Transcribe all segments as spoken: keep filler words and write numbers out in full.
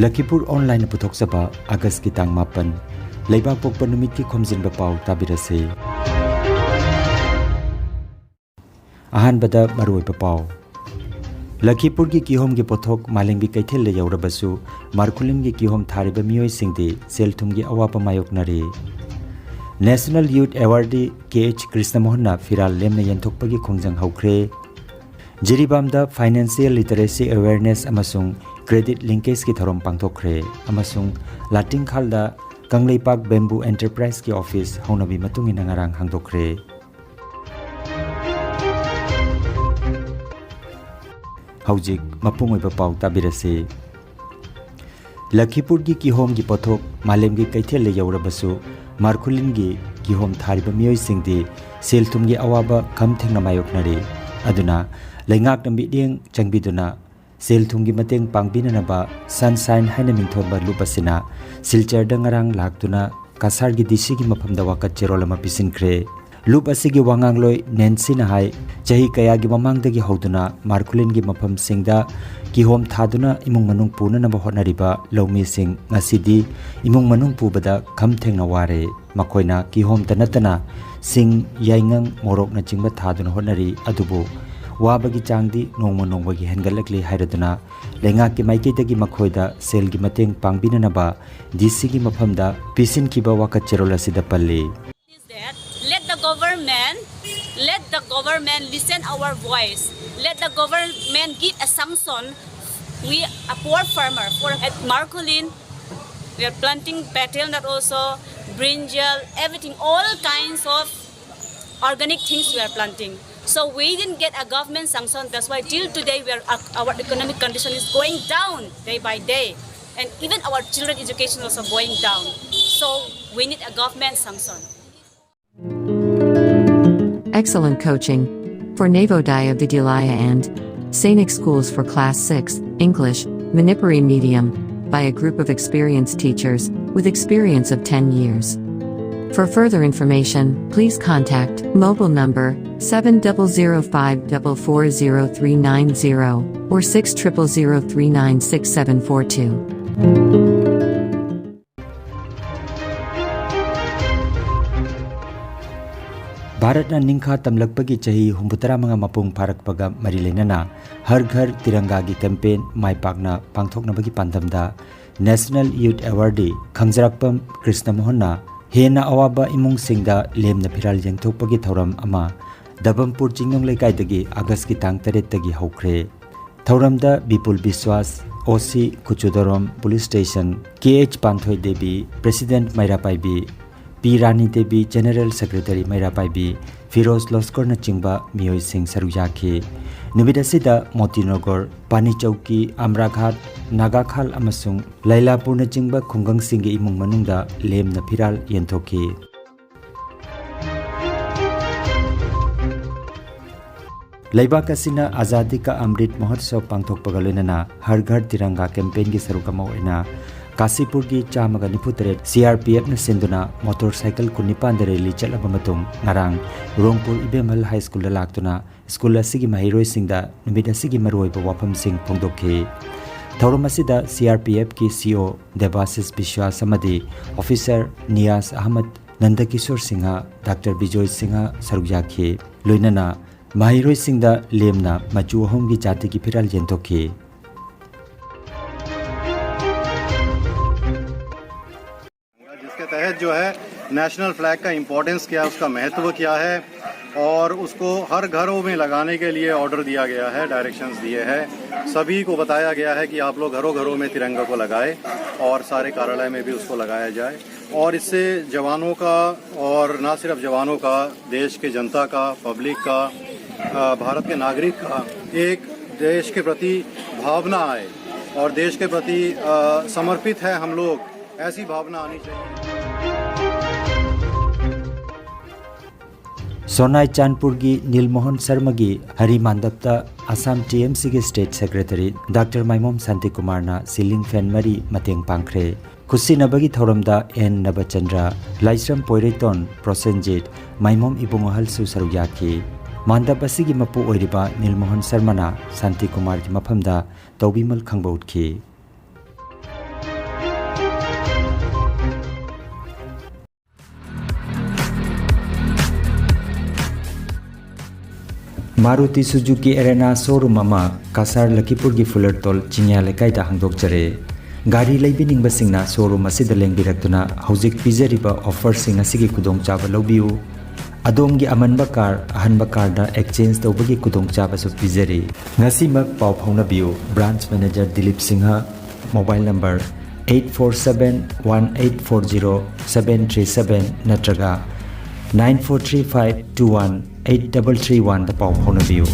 ꯂꯈꯤꯄꯨꯔ ꯑꯣꯟꯂꯥꯏꯟꯅ ꯄꯨꯊꯣꯛꯆꯕ ꯑꯥꯒꯁꯀꯤ ꯇꯥꯡ ꯃꯥꯄꯟ, ꯂꯩꯕꯥꯛ ꯄꯣꯛꯄ ꯅꯨꯃꯤꯠꯀꯤ ꯈꯣꯝꯖꯤꯟꯕ ꯄꯥꯎ ꯇꯥꯕꯤꯔꯁꯤ꯫ ꯑꯍꯥꯟꯕꯗ ꯃꯔꯨꯑꯣꯏꯕ ꯄꯥꯎ꯫ ꯂꯈꯤꯄꯨꯔꯒꯤ ꯀꯤꯍꯣꯝꯒꯤ ꯄꯣꯠꯊꯣꯛ ꯃꯥꯂꯦꯝꯒꯤ ꯀꯩꯊꯦꯜꯗ ꯌꯧꯔꯕꯁꯨ ꯃꯥꯔꯈꯨꯂꯤꯟꯒꯤ ꯀꯤꯍꯣꯝ ꯊꯥꯔꯤꯕ ꯃꯤꯑꯣꯏꯁꯤꯡꯗꯤ ꯁꯦꯜ ꯊꯨꯝꯒꯤ ꯑꯋꯥꯕ ꯃꯥꯌꯣꯛꯅꯔꯤ꯫ National Youth Awardee ꯀꯦ ꯑꯩꯆ ꯀ꯭ꯔꯤꯁꯅꯃꯣꯍꯟꯅ ꯐꯤꯔꯥꯜ ꯂꯦꯝꯅ ꯌꯦꯟꯊꯣꯛꯄꯒꯤ ꯈꯣꯡꯖꯪ ꯍꯧꯈ꯭ꯔꯦ꯫ ꯖꯤꯔꯤꯕꯥꯝꯗ Financial Literacy Awareness ꯑꯃꯁꯨꯡ Credit Linkageꯀꯤ ꯊꯧꯔꯝ ꯄꯥꯡꯊꯣꯛꯈ꯭ꯔꯦ ꯑꯃꯁꯨꯡ ꯂꯥꯇꯤꯡꯈꯥꯜꯗ ꯀꯪꯂꯩꯄꯥꯛ Bamboo Enterpriseꯀꯤ ꯑꯣꯐꯤꯁ ꯍꯧꯅꯕꯤ ꯃꯇꯨꯡ ꯏꯟꯅ ꯉꯔꯥꯡ ꯍꯥꯡꯗꯣꯛꯈ꯭ꯔꯦ꯫ ꯍꯧꯖꯤꯛ ꯃꯄꯨꯡ ꯑꯣꯏꯕ ꯄꯥꯎ ꯇꯥꯕꯤꯔꯁꯤ꯫ ꯂꯈꯤꯄꯨꯔꯒꯤ ꯀꯤꯍꯣꯝꯒꯤ ꯄꯣꯠꯊꯣꯛ ꯃꯥꯂꯦꯝꯒꯤ ꯀꯩꯊꯦꯜꯗ ꯌꯧꯔꯕꯁꯨ ꯃꯥꯔꯈꯨꯂꯤꯟꯒꯤ ꯀꯤꯍꯣꯝ ꯊꯥꯔꯤꯕ ꯃꯤꯑꯣꯏꯁꯤꯡꯗꯤ ꯁꯦꯜ ꯊꯨꯝꯒꯤ ꯑꯋꯥꯕ ꯈꯝ ꯊꯦꯡꯅ ꯃꯥꯌꯣꯛꯅꯔꯤ꯫ ꯑꯗꯨꯅ ꯂꯩꯉꯥꯛꯅ ꯃꯤꯠꯌꯦꯡ ꯆꯪꯕꯤꯗꯨꯅ ꯁꯦꯜ ꯊꯨꯝꯒꯤ ꯃꯇꯦꯡ ꯄꯥꯡꯕꯤꯅꯅꯕ Sunshine ꯍꯥꯏꯅ ꯃꯤꯡꯊꯣꯟꯕ ꯂꯨꯞ ꯑꯁꯤꯅ ꯁꯤꯜꯆꯔꯗ ꯉꯔꯥꯡ ꯂꯥꯛꯇꯨꯅ ꯀꯁꯥꯔꯒꯤ ꯗꯤ ꯁꯤꯒꯤ ꯃꯐꯝꯗ ꯋꯥꯀꯠ ꯆꯦꯔꯣꯜ ꯑꯃ ꯄꯤꯁꯤꯟꯈ꯭ꯔꯦ꯫ ꯂꯨꯞ ꯑꯁꯤꯒꯤ ꯋꯥꯉꯥꯡꯂꯣꯏ ꯅꯦꯟꯁꯤꯅ ꯍꯥꯏ, ꯆꯍꯤ ꯀꯌꯥꯒꯤ ꯃꯃꯥꯡꯗꯒꯤ ꯍꯧꯗꯨꯅ ꯃꯥꯔꯈꯨꯂꯤꯟꯒꯤ ꯃꯐꯝꯁꯤꯡꯗ ꯀꯤꯍꯣꯝ ꯊꯥꯗꯨꯅ ꯏꯃꯨꯡ ꯃꯅꯨꯡ ꯄꯨꯅꯅꯕ ꯍꯣꯠꯅꯔꯤꯕ ꯂꯧꯃꯤꯁꯤꯡ ꯉꯁꯤꯗꯤ ꯏꯃꯨꯡ ꯃꯅꯨꯡ ꯄꯨꯕꯗ ꯈꯝ ꯊꯦꯡꯅ ꯋꯥꯔꯦ꯫ ꯃꯈꯣꯏꯅ ꯀꯤꯍꯣꯝꯇ ꯅꯠꯇꯅ ꯁꯤꯡ, ꯌꯥꯏꯉꯪ, ꯃꯣꯔꯣꯛꯅꯆꯤꯡꯕ ꯊꯥꯗꯨꯅ ꯍꯣꯠꯅꯔꯤ, ꯑꯗꯨꯕꯨ ꯋꯥꯕꯒꯤ ꯆꯥꯡꯗꯤ ꯅꯣꯡꯃ ꯅꯣꯡꯃꯒꯤ ꯍꯦꯟꯒꯠꯂꯛꯂꯤ ꯍꯥꯏꯔꯗꯨꯅ ꯂꯩꯉꯥꯛꯀꯤ ꯃꯥꯏꯀꯩꯗꯒꯤ ꯃꯈꯣꯏꯗ ꯁꯦꯜꯒꯤ ꯃꯇꯦꯡ ꯄꯥꯡꯕꯤꯅꯅꯕ ꯗꯤ ꯁꯤꯒꯤ ꯃꯐꯝꯗ ꯄꯤꯁꯤꯟꯈꯤꯕ ꯋꯥꯀꯠ ꯆꯦꯔꯣꯜ ꯑꯁꯤꯗ ꯄꯜꯂꯤ꯫ Is that let the government, let the government listen our voice. Let the government give a sanction. We a poor farmer for at Marcolin, we are planting betel nut also, brinjal, everything, all kinds of organic things we are planting. So we didn't get a government sanction. That's why till today we are, our economic condition is going down day by day, and even our children education also going down. So we need a government sanction. Excellent coaching. For Navodaya Vidyalaya and Sainik Schools for Class six, English, Manipuri medium, by a group of experienced teachers, with experience of ten years. For further information, please contact mobile number seven double zero five double four zero three nine zero or six triple zero three nine six seven four two. ꯚꯥꯔꯠꯅ ꯅꯤꯡꯈꯥ ꯇꯝꯂꯛꯄꯒꯤ ꯆꯍꯤ ꯍꯨꯝꯐꯨꯇꯔꯥ ꯃꯉꯥ ꯃꯄꯨꯡ ꯐꯥꯔꯛꯄꯒ ꯃꯔꯤ ꯂꯩꯅꯅ ꯍꯔ ꯘꯔ ꯇꯤꯔꯪꯒꯥꯒꯤ campaign ꯃꯥꯏ ꯄꯥꯛꯅ ꯄꯥꯡꯊꯣꯛꯅꯕꯒꯤ ꯄꯥꯟꯗꯝꯗ National Youth Awardee ꯈꯪꯖꯔꯥꯛꯄꯝ Krishna ꯃꯣꯍꯟꯅ ꯍꯦꯟꯅ ꯑꯋꯥꯕ ꯏꯃꯨꯡꯁꯤꯡꯗ ꯂꯦꯝꯅ ꯐꯤꯔꯥꯜ ꯌꯦꯟꯊꯣꯛꯄꯒꯤ ꯊꯧꯔꯝ ꯑꯃ ꯗꯕꯝꯄꯨꯔ ꯆꯤꯡꯅꯨꯡ ꯂꯩꯀꯥꯏꯗꯒꯤ ꯑꯥꯒꯁꯀꯤ ꯇꯥꯡ ꯇꯔꯦꯠꯇꯒꯤ ꯍꯧꯈ꯭ꯔꯦ꯫ ꯊꯧꯔꯝꯗ ꯕꯤꯄꯨꯜ ꯕꯤꯁ꯭ꯋꯥꯁ, ꯑꯣ ꯁꯤ ꯀꯨꯆꯨꯗꯣꯔꯣꯝ ꯄꯨꯂꯤꯁ ꯁ꯭ꯇꯦꯁꯟ, ꯀꯦ ꯑꯩꯆ ꯄꯥꯟꯊꯣꯏ ꯗꯦꯕꯤ, ꯄ꯭ꯔꯦꯁꯤꯗꯦꯟꯠ ꯃꯩꯔꯥ ꯄꯥꯏꯕꯤ, ꯄꯤ ꯔꯥꯅꯤ ꯗꯦꯕꯤ, ꯖꯦꯅꯔꯦꯜ ꯁꯦꯀ꯭ꯔꯦꯇꯔꯤ ꯃꯩꯔꯥ ꯄꯥꯏꯕꯤ, ꯐꯤꯔꯣꯖ ꯂꯣꯁꯀꯣꯔꯅꯆꯤꯡꯕ ꯃꯤꯑꯣꯏꯁꯤꯡ ꯁꯔꯨꯛ ꯌꯥꯈꯤ꯫ ꯅꯨꯃꯤꯠ ꯑꯁꯤꯗ ꯃꯣꯇꯤꯅꯒꯔ, ꯄꯥꯅꯤ ꯆꯧꯀꯤ, ꯑꯝꯔꯥꯘꯥꯠ, ꯅꯥꯒꯥꯈꯥꯜ ꯑꯃꯁꯨꯡ ꯂꯥꯏꯂꯥꯄꯨꯔꯅꯆꯤꯡꯕ ꯈꯨꯡꯒꯪꯁꯤꯡꯒꯤ ꯏꯃꯨꯡ ꯃꯅꯨꯡꯗ ꯂꯦꯝꯅ ꯐꯤꯔꯥꯜ ꯌꯦꯟꯊꯣꯛꯈꯤ꯫ ꯂꯩꯕꯥꯛ ꯑꯁꯤꯅ ꯑꯖꯥꯗꯤ ꯀꯥ ꯑꯃ꯭ꯔꯤꯠ ꯃꯍꯣꯠꯁꯕ ꯄꯥꯡꯊꯣꯛꯄꯒ ꯂꯣꯏꯅꯅ ꯍꯔ ꯘꯔ ꯇꯤꯔꯪꯒꯥ ꯀꯦꯝꯄꯦꯟꯒꯤ ꯁꯔꯨꯛ ꯑꯃ ꯑꯣꯏꯅ ꯀꯥꯁꯤꯄꯨꯔꯒꯤ ꯆꯥꯝꯃꯒ ꯅꯤꯐꯨ ꯇꯔꯦꯠ ꯁꯤ ꯑꯥꯔ ꯄꯤ ꯑꯦꯐꯅ ꯁꯤꯟꯗꯨꯅ ꯃꯣꯇꯣꯔ ꯁꯥꯏꯀꯜ ꯀꯨꯟꯅꯤꯄꯥꯟꯗ ꯔꯦꯂꯤ ꯆꯠꯂꯕ ꯃꯇꯨꯡ ꯉꯔꯥꯡ ꯔꯣꯡꯄꯨꯔ ꯏꯕꯦꯝꯍꯜ ꯍꯥꯏ ꯁ꯭ꯀꯨꯜꯗ ꯂꯥꯛꯇꯨꯅ ꯁ꯭ꯀꯨꯜ ꯑꯁꯤꯒꯤ ꯃꯍꯩꯔꯣꯏꯁꯤꯡꯗ ꯅꯨꯃꯤꯠ ꯑꯁꯤꯒꯤ ꯃꯔꯨꯑꯣꯏꯕ ꯋꯥꯐꯝꯁꯤꯡ ꯐꯣꯡꯗꯣꯛꯈꯤ꯫ ꯊꯧꯔꯝ ꯑꯁꯤꯗ ꯁꯤ ꯑꯥꯔ ꯄꯤ ꯑꯦꯐꯀꯤ ꯁꯤ ꯏ ꯑꯣ ꯗꯦꯕꯥꯁꯤꯁ ꯕꯤꯁ꯭ꯋꯥꯁ ꯑꯃꯗꯤ ꯑꯣꯐꯤꯁꯔ ꯅꯤꯌꯥꯖ ꯑꯍꯃꯗ ꯅꯟꯗꯀꯤꯁꯣꯔ ꯁꯤꯡꯍ, ꯗꯥꯛꯇꯔ ꯕꯤꯖꯣꯏ ꯁꯤꯡꯍ ꯁꯔꯨꯛ ꯌꯥꯈꯤ꯫ ꯂꯣꯏꯅꯅ ꯃꯍꯩꯔꯣꯏꯁꯤꯡꯗ ꯂꯦꯝꯅ ꯃꯆꯨ ꯑꯍꯨꯝꯒꯤ ꯖꯥꯇꯤꯒꯤ ꯐꯤꯔꯥꯜ ꯌꯦꯟꯊꯣꯛꯈꯤ꯫ जिसके तहत जो है नेशनल फ्लैग का इम्पोर्टेंस क्या है, उसका महत्व क्या है और उसको हर घरों में लगाने के लिए ऑर्डर दिया गया है, डायरेक्शंस दिए हैं। सभी को बताया गया है कि आप लोग घरों घरों में तिरंगा को लगाएं और सारे कार्यालय में भी उसको लगाया जाए। और इससे जवानों का और ना सिर्फ जवानों का, देश के जनता का, पब्लिक का, अ, भारत के नागरिक का एक देश के प्रति भावना आए और देश के प्रति, अ, समर्पित है हम लोग, ऐसी भावना आनी चाहिए। ꯁꯣꯅꯥꯏ ꯆꯥꯟꯄꯨꯔꯒꯤ ꯅꯤꯜꯃꯣꯍꯟ ꯁꯔꯃꯒꯤ ꯍꯔꯤ ꯃꯥꯟꯗꯞꯇ ꯑꯁꯥꯝ ꯇꯤ ꯑꯦꯝ ꯁꯤꯒꯤ ꯁ꯭ꯇꯦꯠ ꯁꯦꯀ꯭ꯔꯦꯇꯔꯤ ꯗꯥꯛꯇꯔ ꯃꯥꯏꯃꯣꯝ ꯁꯥꯟꯇꯤꯀꯨꯃꯥꯔꯅ ꯁꯤꯂꯤꯡ ꯐꯦꯟ ꯃꯔꯤ ꯃꯇꯦꯡ ꯄꯥꯡꯈ꯭ꯔꯦ꯫ ꯈꯨꯠꯁꯤꯟꯅꯕꯒꯤ ꯊꯧꯔꯝꯗ ꯑꯦꯟ ꯅꯕꯆꯟꯗ꯭ꯔ, ꯂꯥꯏꯁ꯭ꯔꯝ ꯄꯣꯏꯔꯩꯇꯣꯟ, ꯄ꯭ꯔꯣꯁꯦꯟꯖꯤꯠ, ꯃꯥꯏꯃꯣꯝ ꯏꯕꯨꯡꯉꯣꯍꯜꯁꯨ ꯁꯔꯨꯛ ꯌꯥꯈꯤ꯫ ꯃꯥꯟꯗꯞ ꯑꯁꯤꯒꯤ ꯃꯄꯨ ꯑꯣꯏꯔꯤꯕ ꯅꯤꯜꯃꯣꯍꯟ ꯁꯔꯃꯅ ꯁꯥꯟꯇꯤꯀꯨꯃꯥꯔꯒꯤ ꯃꯐꯝꯗ ꯇꯧꯕꯤꯃꯜ ꯈꯪꯕ ꯎꯠꯈꯤ꯫ ꯃꯥꯔꯨꯇꯤ ꯁꯨꯖꯨꯀꯤ ꯑꯦꯔꯦꯅꯥ ꯁꯣꯔꯨꯝ ꯑꯃ ꯀꯁꯥꯔ ꯂꯈꯤꯄꯨꯔꯒꯤ ꯐꯨꯂꯔꯇꯣꯜ ꯆꯤꯡꯌꯥ ꯂꯩꯀꯥꯏꯗ ꯍꯥꯡꯗꯣꯛꯆꯔꯦ꯫ ꯒꯥꯔꯤ ꯂꯩꯕꯤꯅꯤꯡꯕꯁꯤꯡꯅ ꯁꯣꯔꯨꯝ ꯑꯁꯤꯗ ꯂꯦꯡꯕꯤꯔꯛꯇꯨꯅ ꯍꯧꯖꯤꯛ ꯄꯤꯖꯔꯤꯕ ꯑꯣꯐꯔꯁꯤꯡ ꯑꯁꯤꯒꯤ ꯈꯨꯗꯣꯡꯆꯥꯕ ꯂꯧꯕꯤꯌꯨ꯫ ꯑꯗꯣꯝꯒꯤ ꯑꯃꯟꯕ ꯀꯥꯔ ꯑꯍꯟꯕ ꯀꯥꯔꯗ ꯑꯦꯛꯆꯦꯟꯖ ꯇꯧꯕꯒꯤ ꯈꯨꯗꯣꯡꯆꯥꯕꯁꯨ ꯄꯤꯖꯔꯤ꯫ ꯉꯁꯤꯃꯛ ꯄꯥꯎ ꯐꯥꯎꯅꯕꯤꯌꯨ꯫ Branch manager Dilip Singh, mobile number eight four seven one eight four zero seven three seven ꯅꯠꯇ꯭ꯔꯒ nine four three five two one eight double three one ꯗ ꯄꯥꯎ ꯐꯥꯎꯅꯕꯤꯌꯨ꯫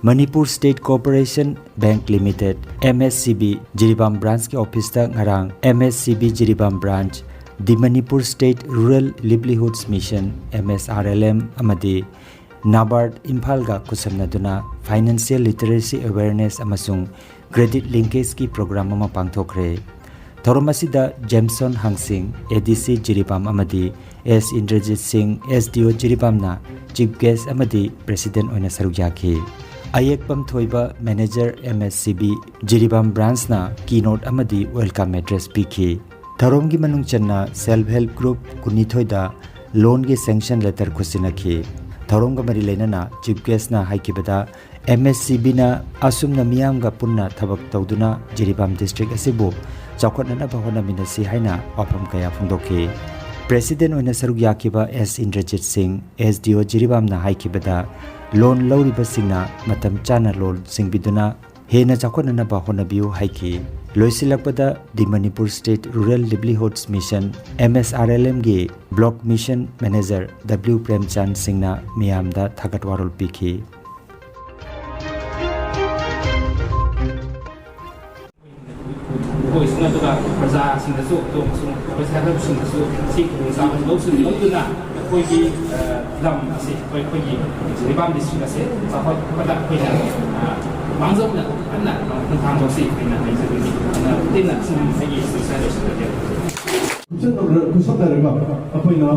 Manipur State Corporation Bank Limited, M S C B, Jiribam ꯕ꯭ꯔꯥꯟꯆꯀꯤ ꯑꯣꯐꯤꯁꯇ ꯉꯔꯥꯡ M S C B Jiribam branch, The Manipur State Rural Livelihoods Mission, M S R L M, ꯑꯃꯗꯤ ꯅꯥꯕꯥꯔꯗ ꯏꯝꯐꯥꯜꯒ ꯈꯨꯠꯁꯝꯅꯗꯨꯅ financial literacy awareness ꯑꯃꯁꯨꯡ credit ꯂꯤꯡꯀꯦꯖꯀꯤ programme ꯑꯃ ꯄꯥꯡꯊꯣꯛꯈ꯭ꯔꯦ꯫ ꯊꯧꯔꯝ ꯑꯁꯤꯗ ꯖꯦꯝꯁꯣꯟ ꯍꯥꯡꯁꯤꯡ, A D C Jiribam ꯑꯃꯗꯤ S Indrajit ꯁꯤꯡ, S D O ꯖꯤꯔꯤꯕꯥꯝꯅ ꯆꯤꯐ ꯒꯦꯁ꯭ꯠ ꯑꯃꯗꯤ ꯄ꯭ꯔꯦꯁꯤꯗꯦꯟꯠ ꯑꯣꯏꯅ ꯁꯔꯨꯛ ꯌꯥꯈꯤ꯫ Ayekpam Thoiba, manager M S C B Jiribam ꯕ꯭ꯔꯥꯟꯆꯅ ꯀꯤꯅꯣꯠ ꯑꯃꯗꯤ ꯋꯦꯜꯀꯝ ꯑꯦꯗ꯭ꯔꯦꯁ ꯄꯤꯈꯤ꯫ ꯊꯧꯔꯝꯒꯤ ꯃꯅꯨꯡ ꯆꯟꯅ ꯁꯦꯜꯐ ꯍꯦꯜꯞ ꯒ꯭ꯔꯨꯞ ꯀꯨꯟꯅꯤꯊꯣꯏꯗ ꯂꯣꯟꯒꯤ ꯁꯦꯡꯁꯟ ꯂꯦꯇꯔ ꯈꯨꯠꯁꯤꯟꯅꯈꯤ꯫ ꯊꯧꯔꯝꯒ ꯃꯔꯤ ꯂꯩꯅꯅ ꯆꯤꯐ ꯒꯦꯁ꯭ꯠꯅ ꯍꯥꯏꯈꯤꯕꯗ, M S C Bꯅ ꯑꯁꯨꯝꯅ ꯃꯤꯌꯥꯝꯒ ꯄꯨꯟꯅ ꯊꯕꯛ ꯇꯧꯗꯨꯅ ꯖꯤꯔꯤꯕꯥꯝ ꯗꯤꯁꯇ꯭ꯔꯤꯛ ꯑꯁꯤꯕꯨ ꯆꯥꯎꯈꯠꯅꯅꯕ ꯍꯣꯠꯅꯃꯤꯟꯅꯁꯤ ꯍꯥꯏꯅ ꯋꯥꯐꯝ ꯀꯌꯥ ꯐꯣꯡꯗꯣꯛꯈꯤ꯫ ꯄ꯭ꯔꯦꯁꯤꯗꯦꯟꯠ ꯑꯣꯏꯅ ꯁꯔꯨꯛ ꯌꯥꯈꯤꯕ S ꯏꯟꯗ꯭ꯔꯖꯤꯠ ꯁꯤꯡ, S D O ꯖꯤꯔꯤꯕꯥꯝꯅ ꯍꯥꯏꯈꯤꯕꯗ, ꯂꯣꯟ ꯂꯧꯔꯤꯕꯁꯤꯡꯅ ꯃꯇꯝ ꯆꯥꯅ ꯂꯣꯟ ꯁꯤꯡꯕꯤꯗꯨꯅ ꯍꯦꯟꯅ ꯆꯥꯎꯈꯠꯅꯅꯕ ꯍꯣꯠꯅꯕꯤꯌꯨ ꯍꯥꯏꯈꯤ꯫ ꯂꯣꯏꯁꯤꯜꯂꯛꯄꯗ, The Manipur State Rural Livelihoods Mission, M S R L Mꯒꯤ block mission manager W Premchand ꯁꯤꯡꯅ ꯃꯤꯌꯥꯝꯗ ꯊꯥꯒꯠ ꯋꯥꯔꯣꯜ ꯄꯤꯈꯤ꯫ ꯑꯩꯈꯣꯏꯁꯤꯡ ꯑꯗꯨꯒ ꯄ꯭ꯔꯖꯥꯁꯤꯡꯗꯁꯨ, ꯑꯗꯨ ꯑꯃꯁꯨꯡ ꯑꯩꯈꯣꯏ ꯁꯦꯜꯐ ꯍꯦꯜꯞꯁꯤꯡꯗꯁꯨ ꯁꯤ ꯈꯨꯗꯣꯡꯆꯥꯕꯁꯤ ꯂꯧꯁꯤꯟ-, ꯂꯧꯗꯨꯅ ꯑꯩꯈꯣꯏꯒꯤ, ꯑ, ꯂꯝ ꯑꯁꯤ, ꯑꯩꯈꯣꯏ, ꯑꯩꯈꯣꯏꯒꯤ ꯖꯤꯔꯤꯕꯥꯝ ꯗꯤꯁꯇ꯭ꯔꯤꯛ ꯑꯁꯤ ꯆꯥꯎꯈꯠꯄꯗ ꯑꯩꯈꯣꯏꯅ, ꯑ, ꯃꯥꯡꯖꯧꯅ ꯀꯟꯅ ꯈꯣꯡꯊꯥꯡ ꯂꯧꯁꯤ ꯍꯥꯏꯅ ꯍꯥꯏꯖꯕꯅꯤ꯫ ꯑꯗꯨꯅ ꯇꯤꯟꯅ ꯁꯨꯝ ꯑꯩꯒꯤ ꯁꯤꯁꯇꯔ ꯂꯣꯏꯁꯤꯜꯂꯒꯦ꯫ ꯈꯨꯠꯁꯝꯅ-, ꯈꯨꯠꯁꯝꯅꯔꯒ ꯑꯩꯈꯣꯏꯅ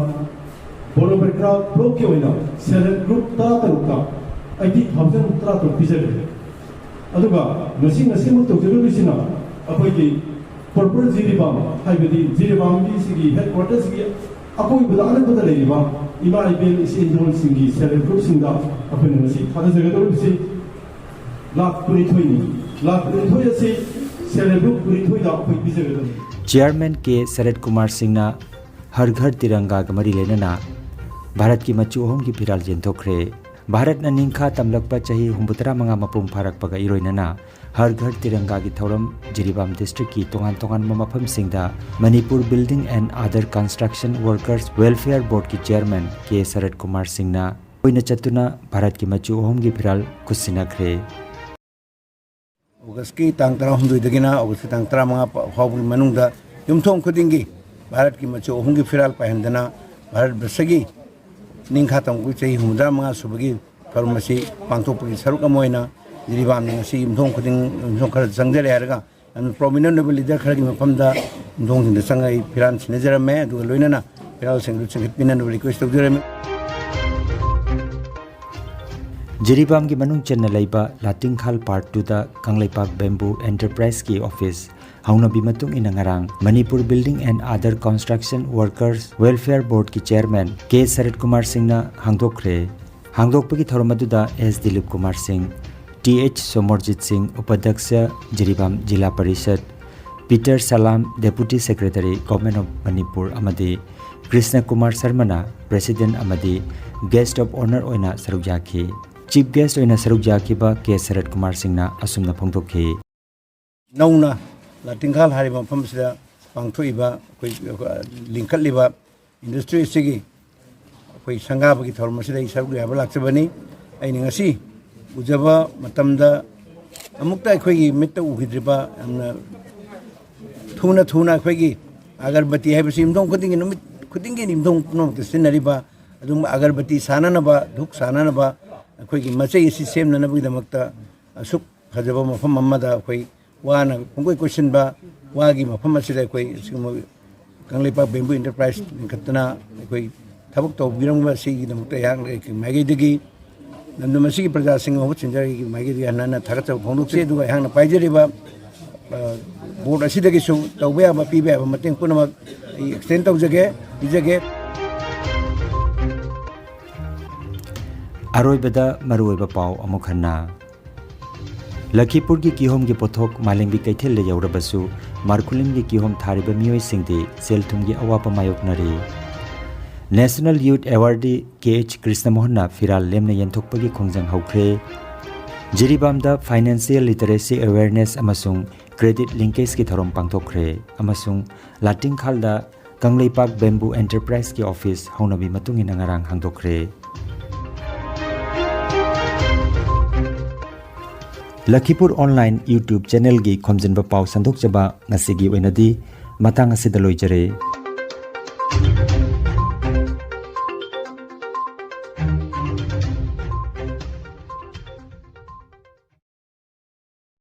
ꯕꯣꯔꯣꯄꯦꯈ꯭ꯔꯥ ꯕ꯭ꯂꯣꯛꯀꯤ ꯑꯣꯏꯅ ꯁꯦꯜꯐ ꯍꯦꯜꯞ ꯒ꯭ꯔꯨꯞ ꯇꯔꯥ ꯇꯔꯨꯛꯇ eighty thousand ꯇꯔꯥ ꯇꯔꯨꯛ ꯄꯤꯖꯔꯦ꯫ ꯑꯗꯨꯒ ꯉꯁꯤ, ꯉꯁꯤꯃꯛ ꯇꯧꯖꯔꯨꯔꯤꯁꯤꯅ ꯑꯩꯈꯣꯏꯒꯤ ꯄ꯭ꯔꯣꯄꯔ ꯖꯤꯔꯤꯕꯥꯝ ꯍꯥꯏꯕꯗꯤ ꯖꯤꯔꯤꯕꯥꯝꯒꯤ ꯁꯤꯒꯤ ꯍꯦꯗ ꯀ꯭ꯋꯥꯇꯔꯁꯤꯒꯤ ꯑꯀꯣꯏꯕꯗ ꯑꯅꯛꯄꯗ ꯂꯩꯔꯤꯕ ꯏꯃꯥ ꯏꯕꯦꯜ ꯏꯆꯦ ꯏꯟꯗꯣꯜꯁꯤꯡꯒꯤ ꯁꯦꯜꯐ ꯍꯦꯜꯞ ꯒ꯭ꯔꯨꯞꯁꯤꯡꯗ ꯑꯩꯈꯣꯏꯅ ꯉꯁꯤ ꯊꯥꯗꯖꯒꯗꯧꯔꯤꯕꯁꯤ ꯂꯥꯈ ꯀꯨꯟꯅꯤꯊꯣꯏꯅꯤ꯫ ꯂꯥꯈ ꯀꯨꯟꯅꯤꯊꯣꯏ ꯑꯁꯤ ꯁꯦꯜꯐ ꯍꯦꯜꯞ ꯒ꯭ꯔꯨꯞ ꯀꯨꯟꯅꯤꯊꯣꯏꯗ ꯑꯩꯈꯣꯏ ꯄꯤꯖꯒꯗꯕꯅꯤ꯫ ꯆꯤꯌꯔꯃꯦꯟ ꯀꯦ ꯁꯔꯠ ꯀꯨꯃꯥꯔ ꯁꯤꯡꯅ ꯍꯔ ꯘꯔ ꯇꯤꯔꯪꯒꯥꯒ ꯃꯔꯤ ꯂꯩꯅꯅ ꯚꯥꯔꯠꯀꯤ ꯃꯆꯨ ꯑꯍꯨꯝꯒꯤ ꯐꯤꯔꯥꯜ ꯌꯦꯟꯊꯣꯛꯈ꯭ꯔꯦ꯫ ꯚꯥꯔꯠꯅ ꯅꯤꯡꯈꯥ ꯇꯝꯂꯛꯄ ꯆꯍꯤ ꯍꯨꯝꯐꯨꯇꯔꯥ ꯃꯉꯥ ꯃꯄꯨꯡ ꯐꯥꯔꯛꯄꯒ ꯏꯔꯣꯏꯅꯅ ꯍꯔ ꯘꯔ ꯇꯤꯔꯪꯒꯥꯒꯤ ꯊꯧꯔꯝ ꯖꯤꯔꯤꯕꯥꯝ ꯗꯤꯁꯇ꯭ꯔꯤꯛꯀꯤ ꯇꯣꯉꯥꯟ ꯇꯣꯉꯥꯟꯕ ꯃꯐꯝꯁꯤꯡꯗ Manipur building and other construction workers welfare ꯕꯣꯔꯗꯀꯤ ꯆꯤꯌꯔꯃꯦꯟ ꯀꯦ ꯁꯔꯠ ꯀꯨꯃꯥꯔ ꯁꯤꯡꯅ ꯀꯣꯏꯅ ꯆꯠꯇꯨꯅ ꯚꯥꯔꯠꯀꯤ ꯃꯆꯨ ꯑꯍꯨꯝꯒꯤ ꯐꯤꯔꯥꯜ ꯈꯨꯠꯁꯤꯟꯅꯈ꯭ꯔꯦ꯫ ꯑꯣꯒꯁꯀꯤ ꯇꯥꯡ ꯇꯔꯥꯍꯨꯝꯗꯣꯏꯗꯒꯤꯅ ꯑꯣꯒꯁꯀꯤ ꯇꯥꯡ ꯇꯔꯥꯃꯉꯥ ꯐꯥꯎꯕꯒꯤ ꯃꯅꯨꯡꯗ ꯌꯨꯝꯊꯣꯡ ꯈꯨꯗꯤꯡꯒꯤ ꯚꯥꯔꯠꯀꯤ ꯃꯆꯨ ꯑꯍꯨꯝꯒꯤ ꯐꯤꯔꯥꯜ ꯄꯥꯏꯍꯟꯗꯅ ꯚꯥꯔꯠ ꯕꯔꯁꯒꯤ ꯅꯤꯡꯈꯥ ꯇꯝꯕꯒꯤ ꯆꯍꯤ ꯍꯨꯝꯐꯨꯇꯔꯥ ꯃꯉꯥ ꯁꯨꯕꯒꯤ ꯊꯧꯔꯝ ꯑꯁꯤ ꯄꯥꯡꯊꯣꯛꯄꯒꯤ ꯁꯔꯨꯛ ꯑꯃ ꯑꯣꯏꯅ ꯖꯤꯔꯤꯕꯥꯝꯅ ꯉꯁꯤ ꯌꯨꯝꯊꯣꯡ ꯈꯨꯗꯤꯡ, ꯌꯨꯝꯊꯣꯡ ꯈꯔ ꯆꯪꯖꯔꯦ ꯍꯥꯏꯔꯒ ꯌꯥꯝꯅ ꯄ꯭ꯔꯣꯃꯤꯅꯦꯟ ꯑꯣꯏꯕ ꯂꯤꯗꯔ ꯈꯔꯒꯤ ꯃꯐꯝꯗ ꯌꯨꯝꯊꯣꯡꯁꯤꯡꯗ ꯆꯪꯉꯒ ꯑꯩ ꯐꯤꯔꯥꯜ ꯁꯤꯟꯅꯖꯔꯝꯃꯦ꯫ ꯑꯗꯨꯒ ꯂꯣꯏꯅꯅ ꯐꯤꯔꯥꯜꯁꯤꯡ ꯑꯗꯨ ꯆꯤꯡꯈꯠꯄꯤꯅꯅꯕ ꯔꯤꯀ꯭ꯋꯦꯁ ꯇꯧꯖꯔꯝꯃꯤ꯫ ꯖꯤꯔꯤꯕꯥꯝꯒꯤ ꯃꯅꯨꯡ ꯆꯟꯅ ꯂꯩꯕ ꯂꯥꯇꯤꯡꯈꯥꯜ ꯄꯥꯔꯠ ꯇꯨꯗ ꯀꯪꯂꯩꯄꯥꯛ ꯕꯦꯝꯕꯨ ꯑꯦꯟꯇꯔꯄ꯭ꯔꯥꯏꯖꯀꯤ ꯑꯣꯐꯤꯁ ꯍꯧꯅꯕꯤ ꯃꯇꯨꯡ ꯏꯟꯅ ꯉꯔꯥꯡ Manipur building and other construction workers welfare ꯕꯣꯔꯗꯀꯤ ꯆꯤꯌꯔꯃꯦꯟ ꯀꯦ ꯁꯔꯠ ꯀꯨꯃꯥꯔ ꯁꯤꯡꯅ ꯍꯥꯡꯗꯣꯛꯈ꯭ꯔꯦ꯫ ꯍꯥꯡꯗꯣꯛꯄꯒꯤ ꯊꯧꯔꯝ ꯑꯗꯨꯗ ꯑꯦꯁ ꯗꯤꯂꯤꯞ ꯀꯨꯃꯥꯔ ꯁꯤꯡ, ꯇꯤ ꯑꯩꯆ ꯁꯣꯃꯣꯔꯖꯤꯠ ꯁꯤꯡ, ꯎꯄꯥꯙ꯭ꯌꯛꯁ Jiribam zila parishad, Peter Salam, deputy secretary, government of Manipur, ꯑꯃꯗꯤ ꯀ꯭ꯔꯤꯁꯅ ꯀꯨꯃꯥꯔ ꯁꯔꯃꯅ ꯄ꯭ꯔꯦꯁꯤꯗꯦꯟꯠ ꯑꯃꯗꯤ ꯒꯦꯁ꯭ꯠ ꯑꯣꯐ ꯑꯣꯅꯔ ꯑꯣꯏꯅ ꯁꯔꯨꯛ ꯌꯥꯈꯤ꯫ ꯆꯤꯐ ꯒꯦꯁ꯭ꯠ ꯑꯣꯏꯅ ꯁꯔꯨꯛ ꯌꯥꯈꯤꯕ ꯀꯦ ꯁꯔꯠ ꯀꯨꯃꯥꯔ ꯁꯤꯡꯅ ꯑꯁꯨꯝꯅ ꯐꯣꯡꯗꯣꯛꯈꯤ꯫ ꯅꯧꯅ ꯂꯥꯇꯤꯡꯈꯥꯜ ꯍꯥꯏꯔꯤꯕ ꯃꯐꯝ ꯑꯁꯤꯗ ꯄꯥꯡꯊꯣꯛꯏꯕ ꯑꯩꯈꯣꯏ, ꯑꯩꯈꯣꯏ ꯂꯤꯡꯈꯠꯂꯤꯕ ꯏꯟꯗꯁꯇ꯭ꯔꯤ ꯑꯁꯤꯒꯤ ꯑꯩꯈꯣꯏ ꯁꯪꯒꯥꯕꯒꯤ ꯊꯧꯔꯝ ꯑꯁꯤꯗ ꯑꯩ ꯁꯔꯨꯛ ꯌꯥꯕ ꯂꯥꯛꯆꯕꯅꯤ꯫ ꯑꯩꯅ ꯉꯁꯤ ꯎꯖꯕ ꯃꯇꯝꯗ ꯑꯃꯨꯛꯇ ꯑꯩꯈꯣꯏꯒꯤ ꯃꯤꯠꯇ ꯎꯈꯤꯗ꯭ꯔꯤꯕ ꯌꯥꯝꯅ ꯊꯨꯅ ꯊꯨꯅ ꯑꯩꯈꯣꯏꯒꯤ ꯑꯒꯔꯕꯇꯤ ꯍꯥꯏꯕꯁꯤ ꯌꯨꯝꯊꯣꯡ ꯈꯨꯗꯤꯡꯒꯤ ꯅꯨꯃꯤꯠ ꯈꯨꯗꯤꯡꯒꯤ ꯌꯨꯝꯊꯣꯡ ꯄꯨꯝꯅꯃꯛꯇ ꯁꯤꯖꯤꯟꯅꯔꯤꯕ ꯑꯗꯨꯒꯨꯝꯕ ꯑꯒꯔꯕꯇꯤ ꯁꯥꯅꯅꯕ, ꯙꯨꯞ ꯁꯥꯅꯅꯕ ꯑꯩꯈꯣꯏꯒꯤ ꯃꯆꯩ ꯑꯁꯤ ꯁꯦꯝꯅꯅꯕꯒꯤꯗꯃꯛꯇ ꯑꯁꯨꯛ ꯐꯖꯕ ꯃꯐꯝ ꯑꯃꯗ ꯑꯩꯈꯣꯏ ꯋꯥꯅ ꯄꯨꯡꯀꯣꯏ ꯀꯣꯏꯁꯤꯟꯕ ꯋꯥꯒꯤ ꯃꯐꯝ ꯑꯁꯤꯗ ꯑꯩꯈꯣꯏ ꯁꯤꯒꯨꯝꯕ ꯀꯪꯂꯩꯄꯥꯛ ꯕꯦꯝꯕꯨ ꯑꯦꯟꯇꯔꯄ꯭ꯔꯥꯏꯁ ꯂꯤꯡꯈꯠꯇꯅ ꯑꯩꯈꯣꯏ ꯊꯕꯛ ꯇꯧꯕꯤꯔꯝꯕ ꯑꯁꯤꯒꯤꯗꯃꯛꯇ ꯑꯩꯍꯥꯛ ꯑꯩꯒꯤ ꯃꯥꯏꯀꯩꯗꯒꯤ ꯂꯝꯗꯝ ꯑꯁꯤꯒꯤ ꯄ꯭ꯔꯖꯥꯁꯤꯡ ꯃꯍꯨꯠ ꯁꯤꯟꯖꯔꯒꯤ ꯃꯥꯏꯀꯩꯗꯒꯤ ꯍꯟꯅ ꯍꯟꯅ ꯊꯥꯒꯠꯆꯕ ꯐꯣꯡꯗꯣꯛꯆꯩ꯫ ꯑꯗꯨꯒ ꯑꯩꯍꯥꯛꯅ ꯄꯥꯏꯖꯔꯤꯕ ꯕꯣꯔꯗ ꯑꯁꯤꯗꯒꯤꯁꯨ ꯇꯧꯕ ꯌꯥꯕ, ꯄꯤꯕ ꯌꯥꯕ ꯃꯇꯦꯡ ꯄꯨꯝꯅꯃꯛ ꯑꯩ ꯑꯦꯛꯁꯇꯦꯟ ꯇꯧꯖꯒꯦ, ꯄꯤꯖꯒꯦ꯫ ꯑꯔꯣꯏꯕꯗ ꯃꯔꯨꯑꯣꯏꯕ ꯄꯥꯎ ꯑꯃꯨꯛ ꯍꯟꯅ꯫ ꯂꯈꯤꯄꯨꯔꯒꯤ ꯀꯤꯍꯣꯝꯒꯤ ꯄꯣꯠꯊꯣꯛ ꯃꯥꯂꯦꯝꯒꯤ ꯀꯩꯊꯦꯜꯗ ꯌꯧꯔꯕꯁꯨ, ꯃꯥꯔꯈꯨꯂꯤꯝꯒꯤ ꯀꯤꯍꯣꯝ ꯊꯥꯔꯤꯕ ꯃꯤꯑꯣꯏꯁꯤꯡꯗꯤ ꯁꯦꯜ ꯊꯨꯝꯒꯤ ꯑꯋꯥꯕ ꯃꯥꯌꯣꯛꯅꯔꯤ꯫ ꯅꯦꯁꯅꯦꯜ ꯌꯨꯊ ꯑꯦꯋꯥꯔꯗꯤ ꯀꯦ ꯑꯩꯆ ꯀ꯭ꯔꯤꯁꯅꯃꯣꯍꯟꯅ ꯐꯤꯔꯥꯜ ꯂꯦꯝꯅ ꯌꯦꯟꯊꯣꯛꯄꯒꯤ ꯈꯣꯡꯖꯪ ꯍꯧꯈ꯭ꯔꯦ꯫ ꯖꯤꯔꯤꯕꯥꯝꯗ ꯐꯥꯏꯅꯥꯟꯁꯤꯌꯦꯜ ꯂꯤꯇꯔꯦꯁꯤ ꯑꯦꯋꯦꯌꯔꯅꯦꯁ ꯑꯃꯁꯨꯡ ꯀ꯭ꯔꯦꯗꯤꯠ ꯂꯤꯡꯀꯦꯖꯀꯤ ꯊꯧꯔꯝ ꯄꯥꯡꯊꯣꯛꯈ꯭ꯔꯦ꯫ ꯑꯃꯁꯨꯡ ꯂꯥꯇꯤꯡꯈꯥꯜꯗ ꯀꯪꯂꯩꯄꯥꯛ ꯕꯦꯝꯕꯨ ꯑꯦꯟꯇꯔꯄ꯭ꯔꯥꯏꯖꯀꯤ ꯑꯣꯐꯤꯁ ꯍꯧꯅꯕꯤ ꯃꯇꯨꯡ ꯏꯟꯅ ꯉꯔꯥꯡ ꯍꯥꯡꯗꯣꯛꯈ꯭ꯔꯦ꯫ ꯂꯈꯤꯄꯨꯔ ꯑꯣꯟꯂꯥꯏꯟ YouTube ꯆꯦꯅꯦꯜꯒꯤ ꯈꯣꯝꯖꯤꯟꯕ ꯄꯥꯎ ꯁꯟꯗꯣꯛꯆꯕ ꯉꯁꯤꯒꯤ ꯑꯣꯏꯅꯗꯤ ꯃꯇꯥꯡ ꯑꯁꯤꯗ ꯂꯣꯏꯖꯔꯦ꯫